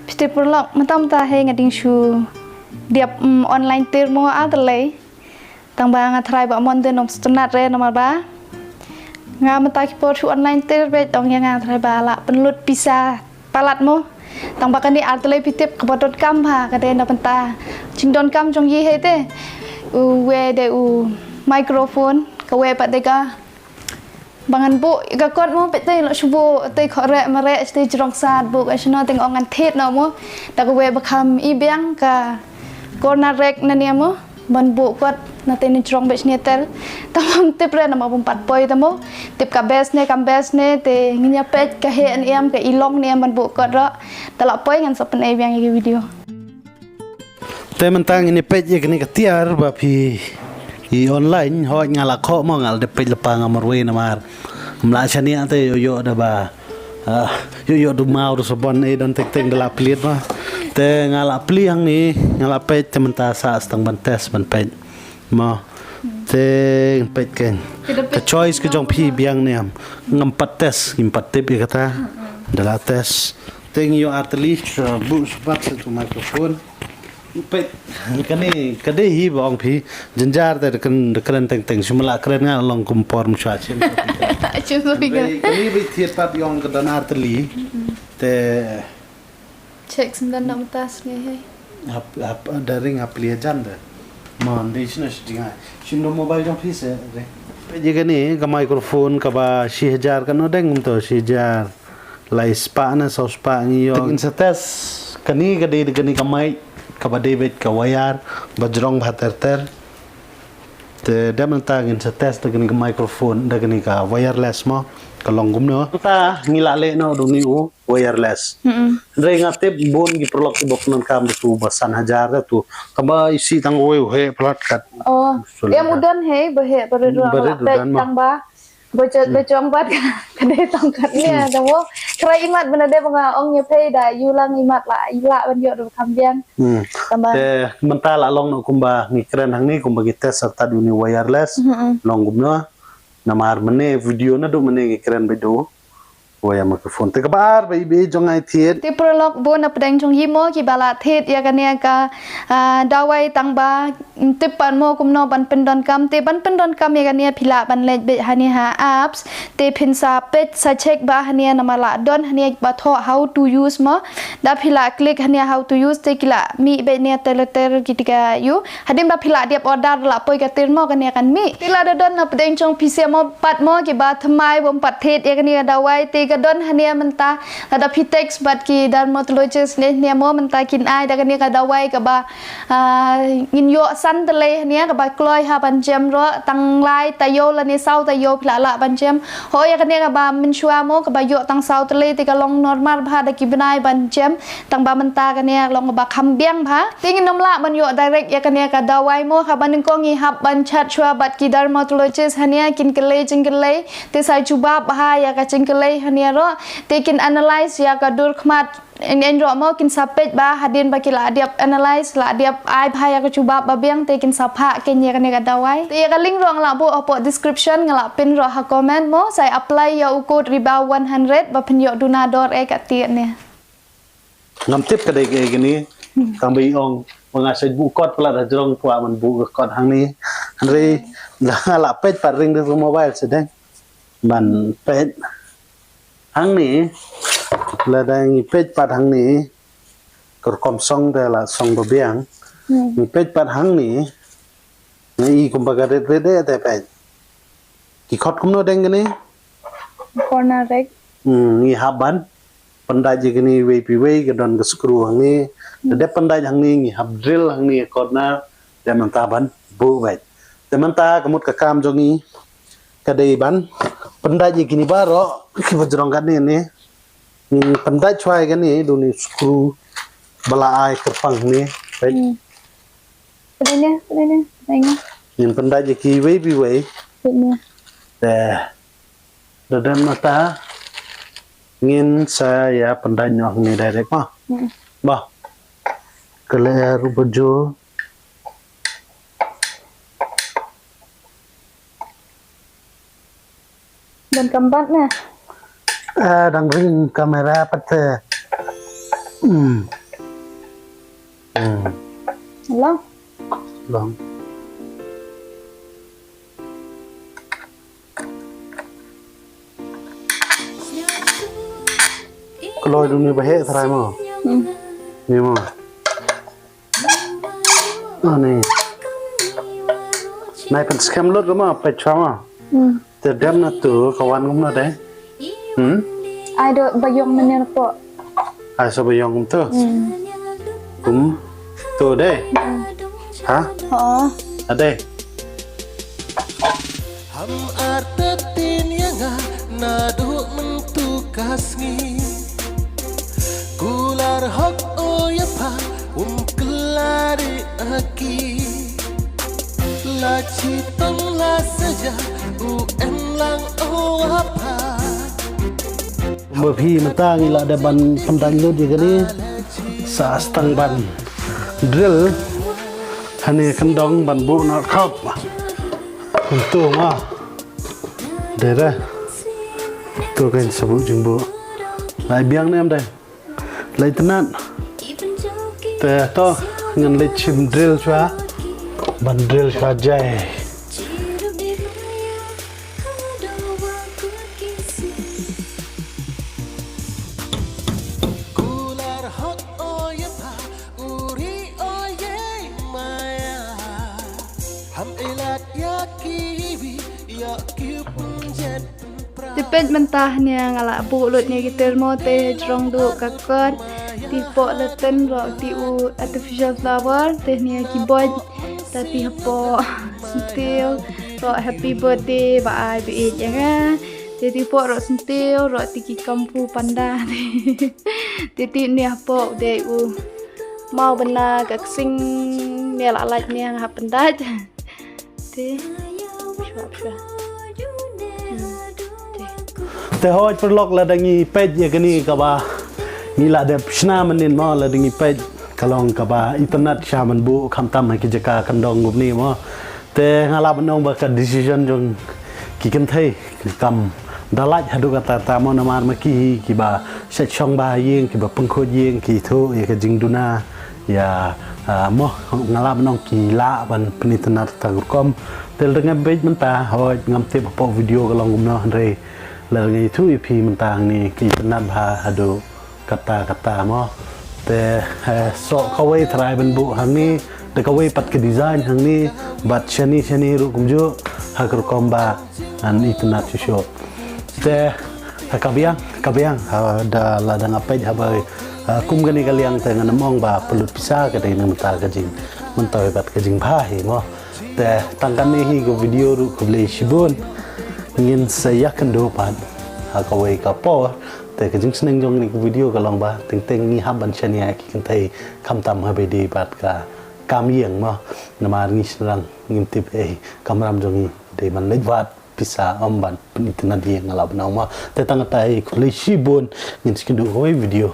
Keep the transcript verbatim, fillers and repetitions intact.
Phi tip paralok, mynta mynta hei nga dang shu dep, mm, online tir mo ar tylli. Tang ba nga tharai ba mon dei ym sngewtynnat re namar ba nga mynta ki por shu online tir beit, ong ïa nga tharai ba la pynlut pisa palat mo. Tang ba kane ar tylli phi tip kaba donkam bha ka dei na bynta jingdonkam jong ngi hei te. U wei dei u microphone, ka wei pat dei ka ba ngan buh ïa ka kot mo, peit te la shu buh te, khot rek marek te, jrong sat buh ka shano te, ong ngan thied noh mo. Da ka wei ba kham i biang ka corner rack na ne mo, ban buh kot na te ne jrong beit shane ter. Tang bym tip re namar bym pat poi te mo. Tip ka best ne kam best ne te, ngin ïa peit ka heh ne em, ka i long ne em ban buh kot ruh. Te la poi ngan sa pynei biang ïa ki video. Te mynta ngin ïa peit ïa kane ka tiar ba phi i online, hooid nga la khoh mo, nga la dep peit lypa nga marwei namar ym lah shaniah te, ïoh ïoh da ba, ah, ïoh ïoh da u maw da u sabon, eh, don teng teng da la plie mo. Te nga la plie hangne, nga la peit, te mynta sa tang ban test ban peit mo. Te peit kein ka choice ka jong phi biang ne em. Ngam pat test, ngim pat tip ïa kata. Da la test. Te ngi ïoh ar tylli, uh, buh shuh pat sa tu microphone. Peit, kane ka dei hi ba ong phi, jynjar te da kren, da kren teng teng, shu ma la kren nga long kum por mynshuwa shem. Shem speaker. Kane ba thied pat ïong ka don ar tylli. Te check sendon na mynta sngi hei. Hap, hap, da ring hap plie jan da. Mon dei shino shi jingai. Shim do mobile jong phi se re. Peit ïa kane ka microphone kaba shi hajar, kano deng kumto shi hajar lai spah ne saw spah ngi ïoh. Te ngin sa test kane ka dei da kane ka mic kaba dei beit ka wire ba jrong bha ter ter. Te dep mynta ngin sa test da kane ka microphone, da kane ka wireless mo, ka long kumno. Mynta ngi la leh noh da une u wireless. Mm-mm. Hynrei nga tip bun ki paralok kiba pyndonkam da tu ba san hajar da tu. Kaba isi tang wei u heh palat kat. Oh, em u don hei ba heh, ba rit u don, tang ba ba jot, ba jong pat ka dei tang kat ne da mo. Kra imat bana dei ba nga ong ïa phi da ïu lang imat la, ïu la ban ïoh da kham biang. Hmm. Tang ba te mynta la long noh kumba ngi kren hangne, kumba ngi test sarta da une wireless. Mm-mm. Long kumno. Namar mynne video naduh mynne ngi kren beit da u wire microphone. Te kaba ar ba i ba i jong nga i thied. Te paralok bun na pdeng jong ngi mo kiba la thied ïa kane ka, ah, dawai, tang ba tip pat mo kumno ban pyndonkam. Te ban pyndonkam ïa kane phi lah ban leit beit hangne ha apps. Te phin sa peit sa check bha hangne namar la don hangne ba thoh how to use mo. Da phi la click hangne how to use te ki la mih beit ne ter ter ki, te ka ïoh. Hadien ba phi la dep order la poi ka tir mo kane kan mih. Te lada don na pdeng jong phi sha mo pat mo kiba thymmai bym pat thied ïa kane ka dawai, te ka don hangne mynta, lada phi text bad ki dermatologist ne hangne mo mynta kin ai da kane ka dawai kaba, ah, ngin ïoh san tylli hangne kaba kloi ha ban jem ruh, tang lai taïew lane saw taïew phi lah lah ban jem. Hooid ïa kane kaba mynshuwa mo kaba ïoh tang saw tylli te ka long normal bha da ki bnai ban jem. Tang ba mynta kane ka long kaba kham biang bha. Te ngin ym lah ban ïoh direct ïa kane ka dawai mo, haba nyngkong ngi hap ban chat shuwa bad ki dermatologist hangne, kin kylli jingkylli. Te sa jubab bha ïa ka jingkylli hangne ruh. Te kin analyse ïa ka dur khmat. Eng eng ruh mo kin sa peit bha hadien ba ki la dep analyse, la dep ai bha ïa ka jubab ba biang te kin sa phah kein ïa kane ka dawai. Te ïa ka link ruh nga la buh hapoh description, nga la pin ruh ha comment mo, sa apply ïa u code Riba one hundred ba phin ïoh duna dor eh ka tied ne. Ngam tip ka dei kaei kane. Hmm. Tang ba i ong ba nga sa buh kot palat hajrong, kwah ban buh ka kot hangne. Hynrei la, la peit pat ring da ka mobile sa dei ban peit hangne. Lada ngi peit pat hangne ka rukom song te la song ba biang. Hmm. Ngi peit pat hangne. Ngi i kumba ka rit rit eh te peit. Ki khot kumno deng kane? Corner rack. Hmm, ngi hap ban pyndait ïa kane iwei pa iwei, ka don ka screw hangne. Hmm. Te dep pyndait hangne, ngi hap drill hangne corner, dep mynta ban buh beit. Te mynta ka mut ka kam jong ngi ka dei ban pyndait ïa kine baroh kiba jrong kane ne. Ngin pyndait shuwa ïa kane da une u screw ba la ai kyrpang ne. Peit. Hmm. Peit ne, peit ne, peit ne. Ngin pyndait ïa ki iwei pa iwei. Peit ne. Te da dep mynta ngin sa ïa pyndait noh hangne direct mo. Hmm. Bah. Ka lyer ruh ba jur. Donkam pat ne? Eh, dang ring kamera pat te. Hmm. Hmm. Long. Long. Kloi dum ni ba heh trai mo. Hmm. Ni mo. Ani. Nai pynskhem lut ma peit chwa ma. Hmm. Te dem na tu ka wan kumno de. Hmm? Ai do ba ïong mynne po. Ai so ba ïong kumto. Hmm. Kumto de. Hmm. Ha? Oh. Ade. Ham artatien ïa nga naduh mynta ka sngi. Kular hok o ïa pha um klari aki. La chitong la saja u em lang o apa. Ba phi mynta ngi la dep ban pyndait lut ïa kane sa stang ban drill. Hane kyndong ban buh na khop. Kumto ma. Dei re. To kan sabu jingbu. Lai biang ne em dei. Lai tnat. Te to ngan leit shim drill shwa. Ban drill shwa jai. Te peit mynta hynne nga la buh lut ne ki tyrmo te jrong duh ka kot. Te hapoh la ten ruh te u artificial flower te hynne ki boit. Te te hapoh syntiew ruh happy birthday ba ai ba ïeit ïa nga. Te te hapoh ruh syntiew ruh te ki kung fu panda te. Te te hynne hapoh dei u maw bynna ka ksing ne la lait ne nga hap pyndait. Te. Shwa, shwa. Hmm. Te. Te hoi paralok lada ngi peit ïa kane kaba ngi la dep shna mynnin mo lada ngi peit ka long kaba itynnad sha man buh khamtam ha ki jaka kyndong kumne mo. Te nga lah ban ong ba ka decision jong ki kynthei kam da lait haduh katta katta mo namar ma ki hi kiba shet shong bha ha ïing kiba pynkhuid ïing ki thuh ïa ka jingduna ïa, ah, mo nga lah ban ong ki lah ban pynitynnad tang rukom. Te lada ngan peit mynta hoi ngam tip hapoh video ka long kumno hynrei lada ngan ïathuh ïa phi mynta hangne ki itynnad bha haduh katta katta mo. Te, eh, soh kawei trai ban buh hangne, da kawei pat ka design hangne, bad shane shane ruh kumjuh, ha ka rukom ba ngan itynnad shuh shuh. Te, ha ka biang, ka biang, ha, da lada nga peit haba, ha, kum kane ka liang te ngan ym ong ba pynlut pisa ka dei na mynta ka jing, mynta bad ka jingbha hi mo. Te, tang kane hi ka video ruh khublei shibun. Ngin sa ïakynduh pat ha kawei ka por. Te ka jingsneng jong kane ka video ka long ba teng teng ngi hap ban shaniah ki kynthei khamtam haba ïadei bad ka kam ïing mo. Namar ngi shynrang ngim tip ei ka kamram jong ngi dei ban leit wad pisa ym ban pynitynnad ïing nga lah ban ong mo. Te tang katta hi khublei shibun ngin sa ïakynduh kawei video.